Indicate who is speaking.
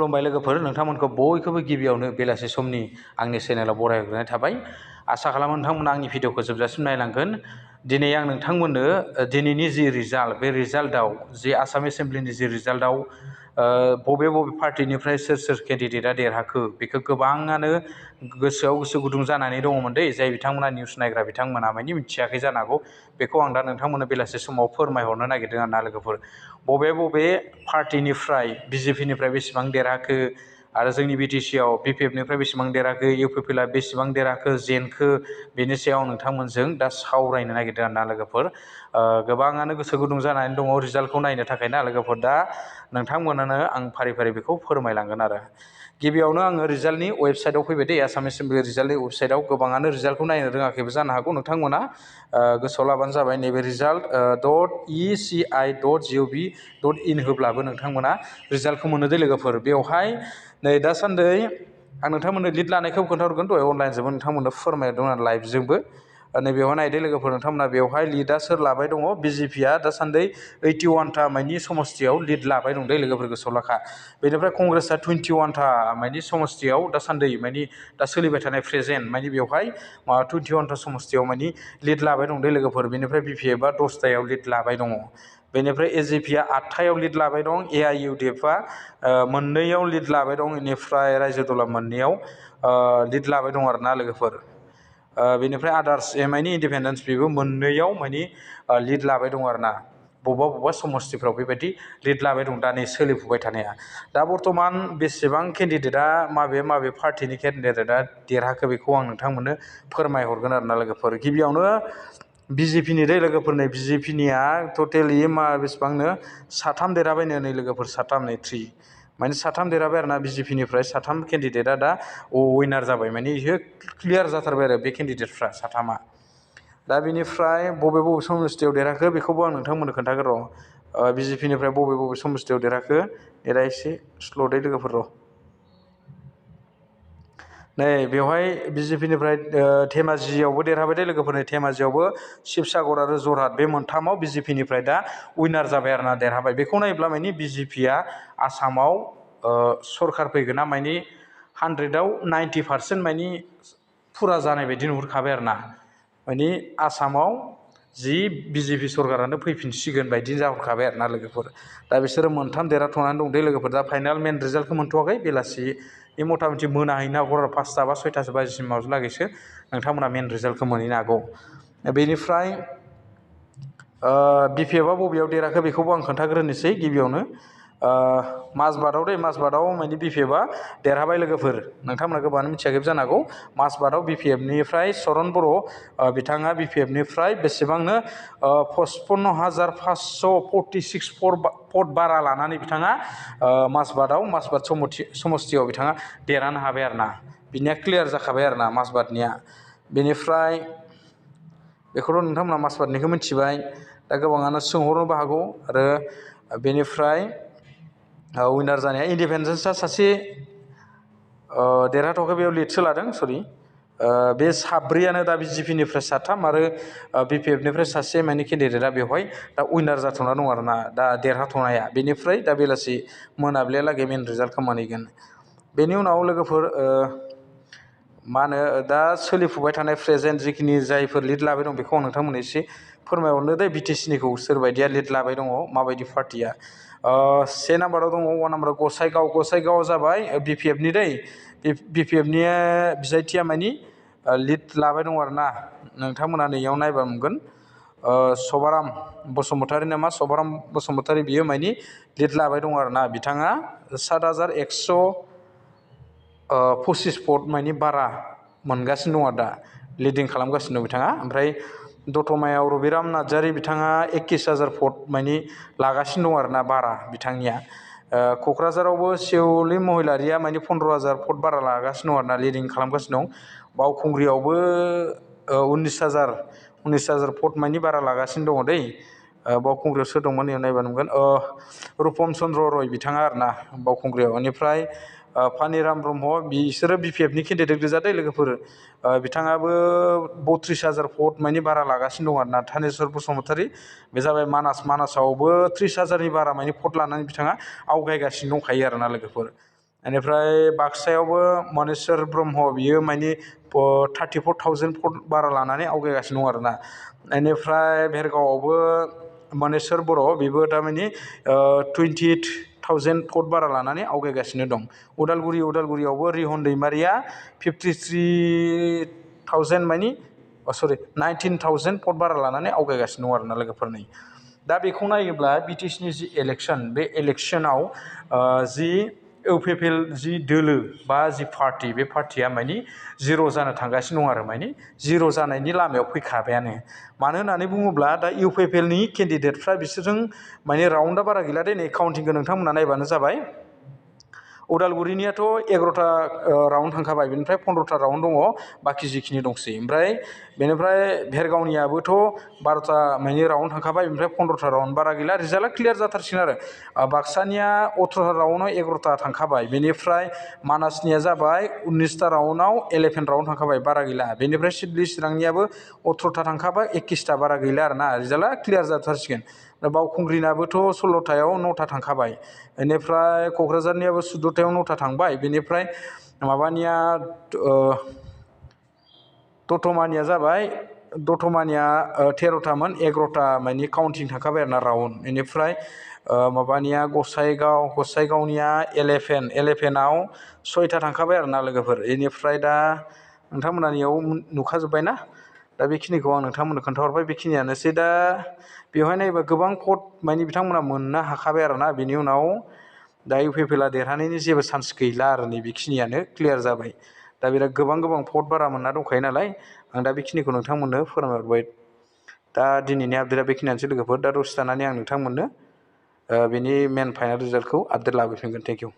Speaker 1: खुलुमबाय लोगोफोर नोंथांमोनखौ बयखौबो गिबियावनो बेलासि समनि आंनि चेनेलाव बरायग्रोनाय थाबाय आसा खालामो नोंथांमोना आंनि भिडिअखौ जोबजासिम नायलांगोन दिनै आं नोंथांमोननो दिनैनि जि रिजाल्ट बे रिजाल्टआव जि आसाम एसेम्ब्लिनि जि रिजाल्टआव बबे पार्टिनिफ्राय सोर केन्डिडेटआ देरहाखो बेखौ गोबाङानो गोसोआव गोसो गुदुं जानानै दङमोन दै जाय बिथांमोना निउस नायग्रा बिथांमोना माने मिथियाखै जानो हागौ बेखौ आं दा नोंथांमोननो बेलासि समाव फोरमायहरनो नागिरदों आरोना लोगोफोर बबे पार्टिनिफ्राय BJPनिफ्राय बेसेबां देरहाखो आरो जोंनि BTC आव BPFनिफ्राय बेसेबां देरहाखो UPPL आ बेसेबां देरहाखो जेनखो बेनि सायाव नोंथांमोनजों दा सावरायनो नागिरदों आरोना लोगोफोर गोबाङानो गोसो गुदुं जानानै दङ रिजाल्टखौ नायनो थाखाय ना लोगोफोर दा नोंथांमोनानो आं फारि फारि बेखौ फोरमायलांगोन आरो गिबियावनो आङो रिजाल्टनि वेबसाइटआव फैबाय दै आसाम एसेम्ब्लि रिजाल्टनि वेबसाइटआव गोबाङानो रिजाल्टखौ नायनो रोङाखैबो जानो हागौ नोंथांमोना गोसोआव लाबानो जाबाय नैबे रिजाल्ट .eci.gov.in होब्लाबो नोंथांमोना रिजाल्टखौ मोनो दै लोगोफोर बेवहाय नै दासान्दि आं नोंथांमोननो लिड लानायखौ खोन्थाहरगोन दहाय अनलाइनजोंबो नोंथांमोननो फोरमायदों आरो लाइभजोंबो नैबेवहाय नायदो लोगोफोर नोंथांमोना बेवहाय लिडआ सोर लाबाय दङ BJPआ दासान्दि 81था मानि समस्तियाव लिड लाबाय दं दै लोगोफोर गोसोआव लाखा बेनिफ्राय कंग्रेसआ 21था मानि समस्तियाव दासान्दि मानि दा सोलिबाय थानाय प्रेजेन्ट मानि बेवहाय 21था समस्तियाव मानि लिड लाबाय दं दै लोगोफोर बेनिफ्राय BPFआ 10थायाव लिड लाबाय दङ बेनिफ्राय AJPआ 8थायाव लिड लाबाय दं AIUDFआ मोननैयाव लिड लाबाय दं बेनिफ्राय रायजो दला मोननैयाव लिड लाबाय दं आरोना लोगोफोर बेनिफ्राय आदार्स MIनि इन्डिपेन्डेन्स बेबो मोननैयाव मानि लिड लाबाय दं आरोना बबेबा समस्तिफ्राव बेबायदि लिड लाबाय दं दा नै सोलिफुबाय थानाया दा बर्थमान बेसेबां केन्डिडेटआ माबे पार्टिनि केन्डिडेटआ देरहाखो बेखौ आं नोंथांमोननो फोरमायहरगोन आरोना लोगोफोर गिबियावनो BJPनि दै लोगोफोरनो BJPनिया टटेलि बेसेबांनो 3 देरहाबायनो नै लोगोफोर 3 नै 3 माने 3 देरहाबाय आरोना BJPनिफ्राय 3 केन्डिडेटआ दा विनार जाबाय माने इयो क्लियार जाथारबाय आरो बे केन्डिडेटफ्रा 3आ दा बेनिफ्राय बबे समस्तियाव देरहाखो बेखौबो आं नोंथांमोननो खोन्थागोन र' BJPनिफ्राय बबे समस्तियाव देरहाखो नेटआ एसे स्ल' दै लोगोफोर र' नै बेवहाय BJPनिफ्राय धेमाजियावबो देरहाबाय दे लोगोफोर नै धेमाजियावबो शिबसागर आरो जरहाट बे मोनथामाव BJPनिफ्राय दा विनार जाबाय आरोना देरहाबाय बेखौ नायोब्ला मानि BJPआ आसामाव सरखार फैगोना मानि 100आव 90% मानि फुरा जानाय बायदि नुहुरखाबाय आरोना मानि आसामाव जि BJP सरकारानो फैफिनसिगोन बायदि जाहरखाबाय आरोना लोगोफोर दा बिसोरो 3 देरहाथ'नानै दं दे लोगोफोर दा फाइनाल मेन रिजाल्टखौ मोनथ'वाखै बेलासि मथा मथि मोनाहैनो हागौ आरो 5टा बा 6टा बाजिसिमाव लागैसो नोंथांमोना मेन रिजाल्टखौ मोनहैनो हागौ बेनिफ्राय BPFआ बबेयाव देरहाखो बेखौबो आं खोन्थाग्रोनोसै गिबियावनो माजबाटआव माजबाटआव माने BPFआ देरहाबाय लोगोफोर नोंथांमोना गोबाङानो मिथियाखैबो जानो हागौ माजबाटआव BPFनिफ्राय चरन बर' बिथाङा BPFनिफ्राय बेसेबांनो 55,546 भट बारा लानानै बिथाङा माजबाट समस्तियाव बिथाङा देरहानो हाबाय आरोना बिनिया क्लियार जाखाबाय आरोना माजबाटनिया बेनिफ्राय बेखौथ' नोंथांमोना माजबाटनिखौ मिथिबाय दा गोबाङानो सोंहरनोबो हागौ आरो बेनिफ्राय विनार जानाया इन्डिपेन्डेन्सआ सासे देरहाथ'वाखै बेयाव लिडसो लादों सरि बे 4आनो दा BJPनिफ्राय 3 आरो BPFनिफ्राय सासे माने केन्डिडेटआ बेवहाय दा विनार जाथ'ना दं आरोना दा देरहाथ'नाया बेनिफ्राय दा बेलासि मोनाबिलियालागै मेन रिजाल्टखौ मोनहैगोन बेनि उनाव लोगोफोर दा सोलिफुबाय थानाय प्रेजेन्ट जिखिनि जायफोर लिड लाबाय दं बेखौ आं नोंथांमोननो एसे फोरमायहरनो दे BTCनिखौ सोरबायदिया लिड लाबाय दङ माबायदि पार्टिया 1 नाम्बाराव दङ 1 नाम्बाराव गसाइगावआ जाबाय BPFनि दै BPFनिया बिजायथिया मानि लिड लाबाय दङ आरोना नोंथांमोना नैयाव नायबा मोनगोन सभाराम बसुमतारी नामा सभाराम बसुमतारी बियो मानि लिड लाबाय दङ आरोना बिथाङा 7,125 भट मानि बारा मोनगासिनो दङ दा लिडिं खालामगासिनो दं बिथाङा ओमफ्राय दतमायाव रबिराम नार्जारी बिथाङा 21,000 भट मानि लागासिनो दं आरोना बारा बिथांनिया क'क्राझारावबो सेवलि महिलारिया मानि 15,000 भट बारा लागासिनो दं आरोना लिडिं खालामगासिनो दं बावखुंग्रियावबो 19,000 भट मानि बारा लागासिनो दङ दै बावखुंग्रियाव सोर दंमोन बेयाव नायबा नुगोन रुपम चन्द्र रय बिथाङा आरोना बावखुंग्रियाव बेनिफ्राय पानिराम ब्रह्म बिसोरो BPFनि केन्डिडेट गोजा दै लोगोफोर बिथाङाबो 32,000 भट मानि बारा लागासिनो दं आरोना थानेस्वर बसुमतारी बे जाबाय मानासावबो 30,000नि बारा मानि भट लानानै बिथाङा आवगायगासिनो दंखायो आरोना लोगोफोर बेनिफ्राय बाक्सायावबो मनेस्वर ब्रह्म बियो माने 34,000 भट बारा लानानै आवगायगासिनो दं आरोना। बेनिफ्राय भेरगावआवबो मनेस्वर बर' बेबो दामानि 28,000 भट बारा लानानै आवगायगासिनो दं। उदालगुरियावबो रिहन दैमारिया 53,000 मानि 19,000 भट बारा लानानै आवगायगासिनो दं आरोना लोगोफोरनि। दा बेखौ नायोब्ला BTCनि जि इलेक्सन बे इलेक्सनाव जि UPPL जि दोलो बा जि पार्टि बे पार्टिया मानि जिर' जानो थांगासिनो दं आरो मानि जिर' जानायनि लामायाव फैखाबायानो। मानो होननानै बुङोब्ला दा UPPLनि केन्डिडेटफ्रा बिसोरजों माने राउन्डआ बारा गैला दे नै काउन्टिंखौ नोंथांमोना नायबानो जाबाय। उदालगुरिनियाथ' 11टा राउन्ड थांखाबाय, बेनिफ्राय 15टा राउन्ड दङ बाखि जिखिनि दंसै। बेनिफ्राय भेरगावनियाबोथ' 12टा माने राउन्ड थांखाबाय, बेनिफ्राय 15टा राउन्ड बारा गैला, रिजाल्टआ क्लियार जाथारसिगोन आरो। बाक्सानिया 18टा राउन्डआव 11टा थांखाबाय, बेनिफ्राय मानासनिया जाबाय 19टा राउन्डआव 11 राउन्ड थांखाबाय, बारा गैला। बेनिफ्राय सिडली चिरांनियाबो 18टा थांखाबाय, 21टा बारा गैला आरोना, रिजाल्टआ क्लियार जाथारसिगोन। बावखुंग्रिनाबोथ' 16टायाव 9टा थांखाबाय, बेनिफ्राय क'क्राझारनियाबो 14टायाव 9टा थांबाय, बेनिफ्राय माबानिया दतमानिया जाबाय 13टामोन, 11टा माने काउन्टिं थांखाबाय आरोना राउन्ड। बेनिफ्राय माबानिया गसाइगावनिया 11आव 6टा थांखाबाय आरोना लोगोफोर। बेनिफ्राय दा नोंथांमोनानियाव नुखाजोब्बायना, दा बेखिनिखौ आं नोंथांमोननो खोन्थाहरबाय, बेखिनियानोसै। दा बेवहाय नायोबा गोबां भट माने बिथांमोना मोननो हाखाबाय आरोना। बेनि उनाव दा UPPLआ देरहानायनि जेबो चान्स गैला आरो नै बेखिनियानो क्लियार जाबाय। दा बिराद गोबां भट बारा मोनना दंखायो नालाय, आं दा बेखिनिखौ नोंथांमोननो फोरमायहरबाय। दा दिनैनि आपडेटआ बेखिनियानोसै लोगोफोर। दा दसे थानानै आं नोंथांमोननो बेनि मेन फाइनाल रिजाल्टखौ आपडेट लाबोफिनगोन। Thank U.